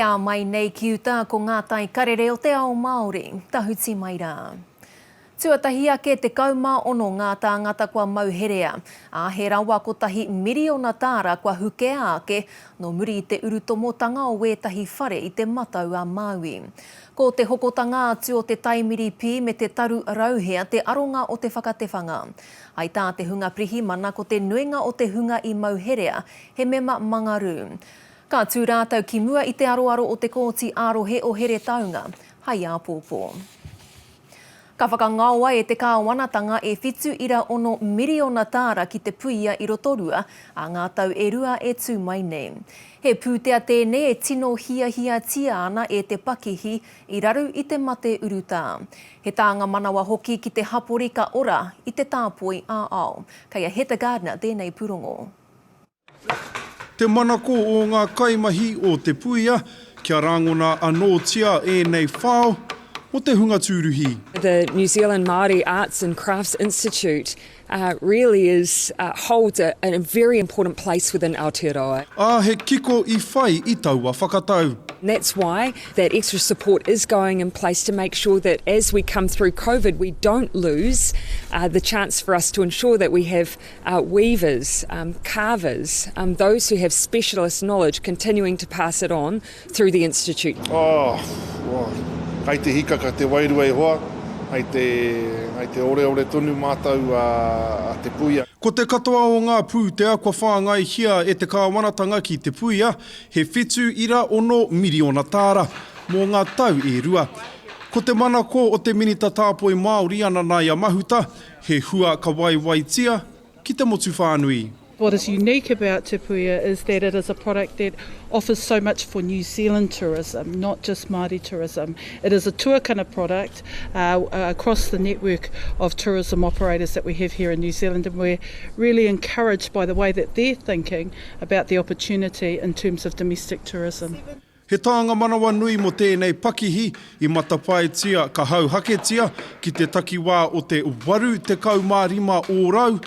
E ā mai nei ki uta ko ngā tai karere o te ao Māori. Tahuti mai rā. Tuatahi ake 16 ngā tāngata kua mauherea, ā, he rawa kotahi miriona tāra kua hukea ake nō muri i te urutomotanga o wētahi whare i Te Matau a Māui. Ko te hokotanga atu o te taimiri pī me te taru rauhea te aronga o te whakatewhanga. Hai tā te hunga pirihimana ko te nuinga o te hunga i mauherea he mema mangarū. Ka tū rātou ki mua i te aroaro o te Kōti ā-Rohe o Heretaunga hai āpōpō. Ka whakangaoa e te kāwanatanga e 7.6 miriona tāra ki Te Puia i Rotorua ā ngā tau e rua e tū mai nei. He pūtea tēnei e tino hiahiatia ana e te pakihi i raru i te mate urutā. He tānga manawa hoki ki te hapori ka ora i te tāpoi ā-ao. Kei a Heather Gardner tēnei pūrongo. Te manako o ngā kaimahi o Te Puia kia rangona anōtia ēnei whao mō te hunga tūruhi. The New Zealand Māori Arts and Crafts Institute really is holds a a very important place within Aotearoa. Ā, he kiko i whai i taua whakatau. And that's why that extra support is going in place to make sure that as we come through Covid we don't lose the chance for us to ensure that we have weavers, carvers, those who have specialist knowledge continuing to pass it on through the Institute. Oh, kai te hikaka te wairua e hoa, kai te, kai te oreore tonu mātou a Te Puia. Ko te katoa o ngā pūtea kua whāngaihia e te kāwanatanga ki Te Puia, he 7.6 miriona tāra mō ngā tau e rua. Ko te manako o te Minita Tāpoi Māori a Nanaia Mahuta, He hua ka waiwaitia ki te motu whānui. What is unique about Te Puia is that it is a product that offers so much for New Zealand tourism, not just Māori tourism. It is a tuakana product uh, across the network of tourism operators that we have here in New Zealand and we're really encouraged by the way that they're thinking about the opportunity in terms of domestic tourism. He tānga manawanui mō tēnei pakihi i matapaetia ka hauhaketia ki te takiwā o te 85 ōrau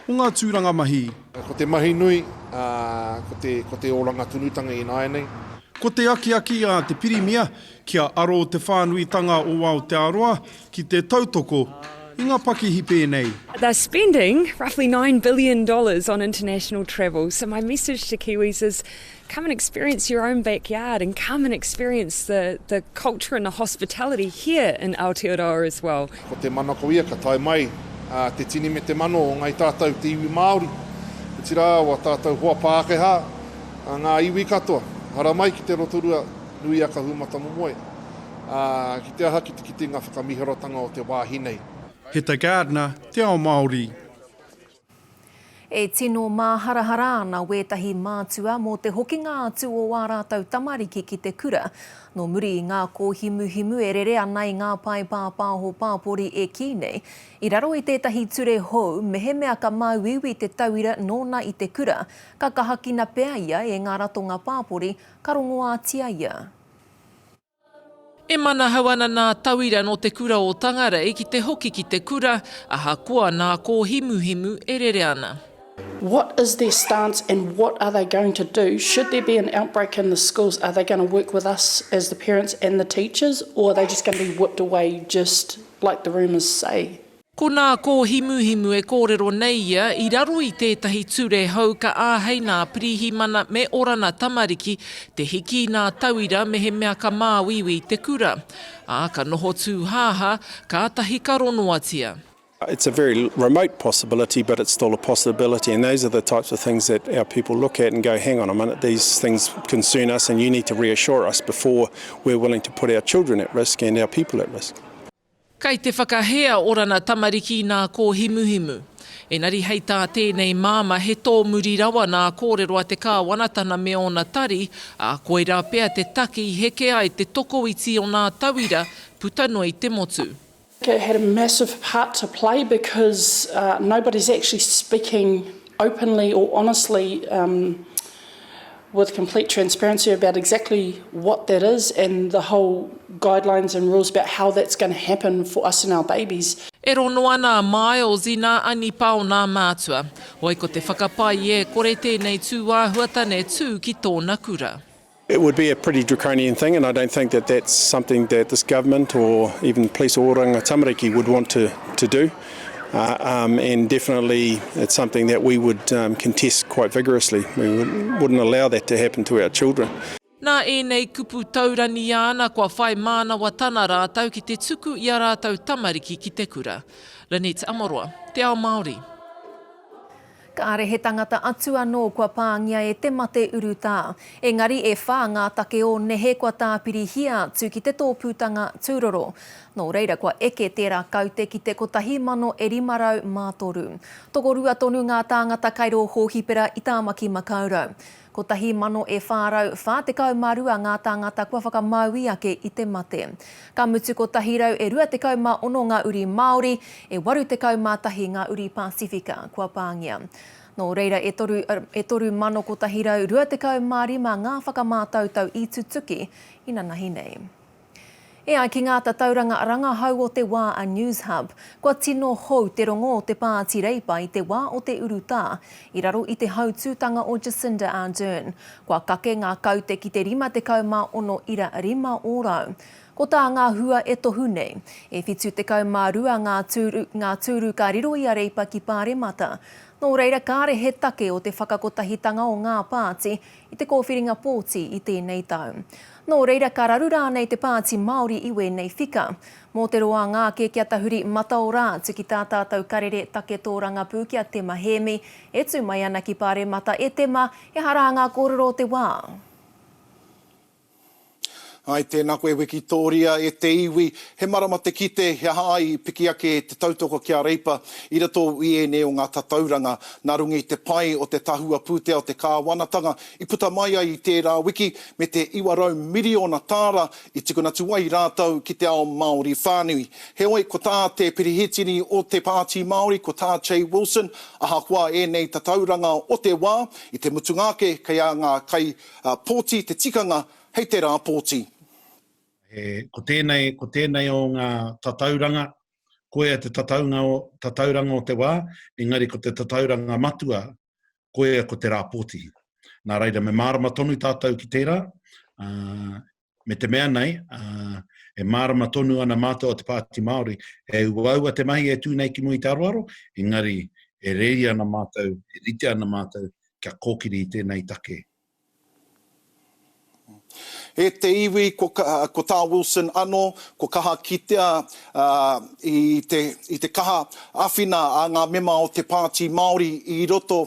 o ngā tūranga mahi. Ko te mahi nui, ko te, ko te oranga tonutanga ināianei. Ko te akiaki a te Pirimia kia aro te whānuitanga o Aotearoa ki te tautoko i ngā pakihi pēnei. They're spending roughly $9 billion on international travel, so my message to Kiwis is Come and experience your own backyard and come and experience the, the culture and the hospitality here in Aotearoa as well. Ko te manako ia ka tae mai te tini me te mano o ngai tātou te iwi Māori, otirā o a tātou hoa Pākehā, ngā iwi katoa, haramai ki te Rotorua nui a Kahumatamomoe, ā, ki te aha ki te kite ngā whakamiharotanga o te wāhi nei. Heta Gardner, Te Ao Māori. E tino māharahara ana wētahi mātua mō te hokinga atu o ā rātou tamariki ki te kura, nō muri i ngā kōhimuhimu e rere ana i ngā pae pāpāho pāpori e kī nei, i raro i tētahi ture hou mehemea ka māuiui te tauira nōna i te kura, ka kahakina pea ia e ngā ratonga pāpori ka rongoātia ia. E manahau ana nā tauira nō te kura o Tangarei ki te hoki ki te kura, ahakoa nā kōhimuhimu e rere ana. What is their stance and what are they going to do should there be an outbreak in the schools? Are they going to work with us as the parents and the teachers or are they just going to be whipped away just like the rumours say? Ko nā kōhimuhimu e kōrero nei ia i raro i tētahi ture hou ka āhei nā Pirihimana me Orana Tamariki te hiki i nā tauira mehemea ka māuiui te kura, ā, ka noho tūhāhā, kātahi ka ronoatia. It's a very remote possibility but it's still a possibility and those are the types of things that our people look at and go hang on a minute these things concern us and you need to reassure us before we're willing to put our children at risk and our people at risk. Kei te whakahē a Orana Tamariki i nā kōhimuhimu. Engari hei tā tēnei māmā he tōmuri rawa nā kōrero a te kāwanatana me ōna tari, ā, koirā pea te take i heke ai te tokoiti o nā tauira puta noa i te motu. It had a massive part to play because nobody's actually speaking openly or honestly with complete transparency about exactly what that is and the whole guidelines and rules about how that's going to happen for us and our babies. E rono ana a Miles i nā anipa o nā mātua. Hoi ko te whakapae e kore tēnei tūāhuatane tū ki tōna kura. It would be a pretty draconian thing and I don't think that that's something that this government or even Police Oranga Tamariki would want to, to do. Uh, um, and definitely it's something that we would um, contest quite vigorously. We would, wouldn't allow that to happen to our children. Nā ēnei kupu taurani āna kua whai mānawatana rātou ki te tuku i a rātou tamariki ki te kura. Lynette Amoroa, Te Ao Māori. Kāre he tangata atu anō kua pāngia e te mate urutā. Engari e whā ngā take o nehe kua tāpirihia atu ki te tōpūtanga tūroro. Nō reira kua eke tērā kaute ki te 1,503. Tokorua tonu ngā tāngata kai rō hōhipera i Tāmaki Makaurau. 1,442 ngā tāngata kua whakamāui ake i te mate. Ka mutu 126 ngā uri Māori, e 81 ngā uri Pasifika kua pāngia. Nō reira e 3,125 ngā whakamātautau i tutuki inanahi nei. E ai ki ngā tatauranga rangahau o te wā a Newshub, kua tino hou te rongo o te Pāti Reipa i te wā o te urutā, i raro i te hautūtanga o Jacinda Ardern. Kua kake ngā kaute ki te 56 ira 5 ōrau. Ko tā ngā hua e tohu nei, e 72 ngā tūru, ngā tūru ka riro i a Reipa ki Pāremata. Nō reira kāre he take o te whakakotahitanga o ngā pāti i te kōwhiringa pōti i tēnei tau. Nō reira ka raru rānei te Pāti Māori i wēnei whika? Mō te roanga ake kia tahuri mataora atu ki tā tātou karere take tōrangapū ki a Tema Hēmi e tū mai ana ki Pāremata e Tema, he aha rā ngā kōrero o te wā? Ai, tēnā koe Wikitōria e te iwi, he marama te kite he aha ai i piki ake te tautoko ki a Reipa i roto i ēnei o ngā tatauranga nā runga i te pai o te tahua pūtea o te kāwanatanga i puta mai ai i tērā wiki me te 900 miriona tāra i tukuna atu ai rātou ki te ao Māori whānui. Heoi, ko tā te Perehitini o te Pāti Māori, ko tā Che Wilson, ahakoa ēnei tatauranga o te wā, i te mutunga ake kei a ngā kai pōti te tikanga hei te rā pōti. He, ko tēnei, ko tēnei o ngā tatauranga, koia te tataunga o, tatauranga o te wā, engari ko te tatauranga matua, koia ko te rā pōti. Nā reira, me mārama tonu tātou ki tērā, ā, me te mea nei, ā, e mārama tonu ana mātou o te Pāti Māori, he uaua te mahi e tū nei ki mua i te aroaro, engari e reri ana mātou, e rite ana mātou kia kōkiri i tēnei take. E te iwi, ko, ko tā Wilson ano, ko kaha kitea i te, i te kaha awhina a ngā mema o te Pāti Māori i roto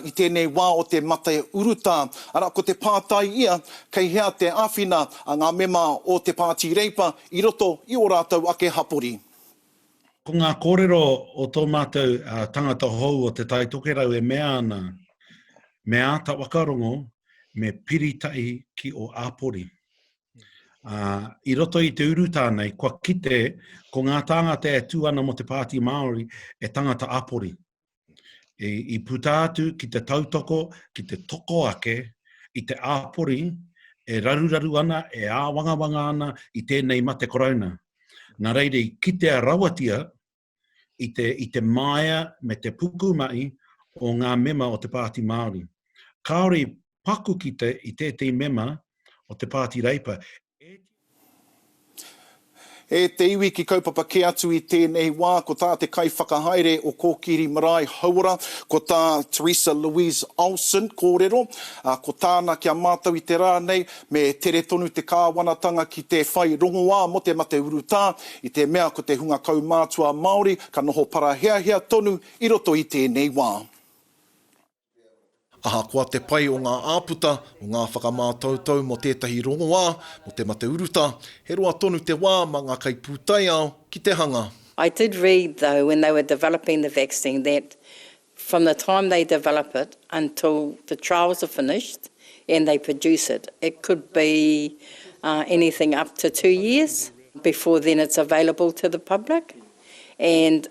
i tēnei wā o te mate urutā. Arā, ko te pātai ia, kei hea te awhina a ngā mema o te Pāti Reipa i roto i ō rātou ake hapori? Ko ngā kōrero o tō mātou tangata hou o Te Tai Tokerau e mea ana, me āta whakarongo, me piritahi ki ō āpori. Ā, i roto i te urutā nei, kua kite ko ngā tāngata e tū ana mō te Pāti Māori e tangata āpori. I, i puta atu ki te tautoko, ki te toko ake i te āpori e raruraru ana, e āwangawanga ana i tēnei mate korouna. Nā reira i kitea rawatia i te, i te māia me te pukumahi o ngā mema o te Pāti Māori. Kāore i paku kite i tētehi mema o te Pāti Reipa e E te iwi ki kaupapa kē atu i tēnei wā, ko tā te kaiwhakahaere o Kōkiri Marae Hauora, ko tā Teresa Louise Olsen kōrero, ko tāna ki a mātou i te rā nei, me tere tonu te kāwanatanga ki te whai rongoā mō te mate urutā, i te mea ko te hunga kaumātua Māori ka noho paraheahea tonu i roto i tēnei wā. Ahakoa te pai o ngā āputa, o ngā whakamātautau mō tētahi rongoā mō te mate urutā, he roa tonu te wā mā ngā kaipūtaiao ki te hanga. I did read though when they were developing the vaccine that from the time they develop it until the trials are finished and they produce it, it could be anything up to two years before then it's available to the public and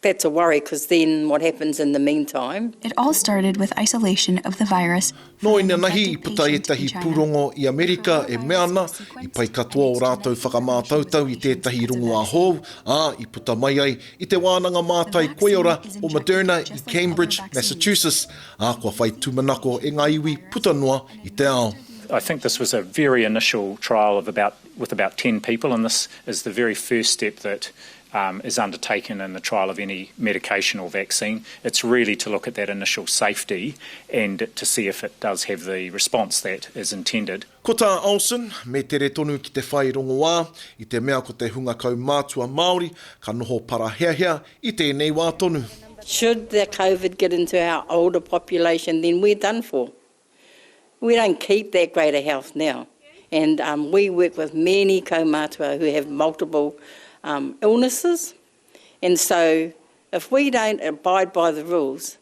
That's a worry cause then what happens in the meantime? It all started with isolation of the virus Nō inanahi i puta ētahi pūrongo i Amerika e mea ana, i pai katoa ō rātou whakamātautau i tētahi rongoā hou, ā, i puta mai ai i te wānanga mātai koiora o Moderna i Cambridge, Massachusetts, ā, kua whai tūmanako e ngā iwi puta noa i te ao. I think this was a very initial trial of about, with about 10 people, and this is the very first step that um, is undertaken in the trial of any medication or vaccine. It's really to look at that initial safety and to see if it does have the response that is intended. Ko tā Olsen, me tere tonu ki te whai rongoā, i te mea ko te hunga kaumātua Māori ka noho paraheahea i tēnei wā tonu. Should the Covid get into our older population then we're done for. We don't keep that great a health now and um, we work with many kaumātua who have multiple um, illnesses and so if we don't abide by the rules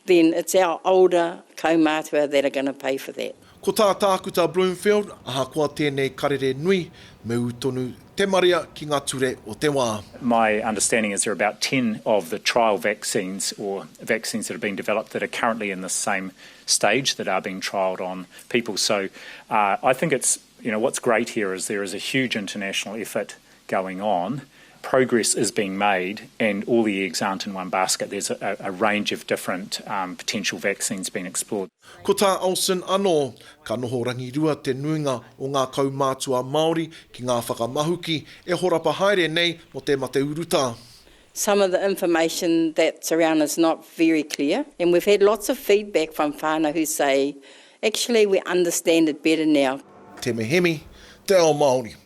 then it's our older kaumātua that are going to pay for that. Ko tā Tākuta Bloomfield, ahakoa tēnei karere nui, me ū tonu te marea ki ngā ture o te wā. My understanding is there are about 10 of the trial vaccines or vaccines that have been developed that are currently in the same stage that are being trialled on people. So uh, I think it's, you know, what's great here is there is a huge international effort going on. Progress is being made and all the eggs aren't in one basket. There's a, a range of different um, potential vaccines being explored. Ko tā Olsen anō, ka noho rangirua te nuinga o ngā kaumātua Māori ki ngā whakamahuki e horapa haere nei mō te mate urutā. Some of the information that's around is not very clear and we've had lots of feedback from whānau who say actually we understand it better now. Teme Hemi, Te Ao Māori.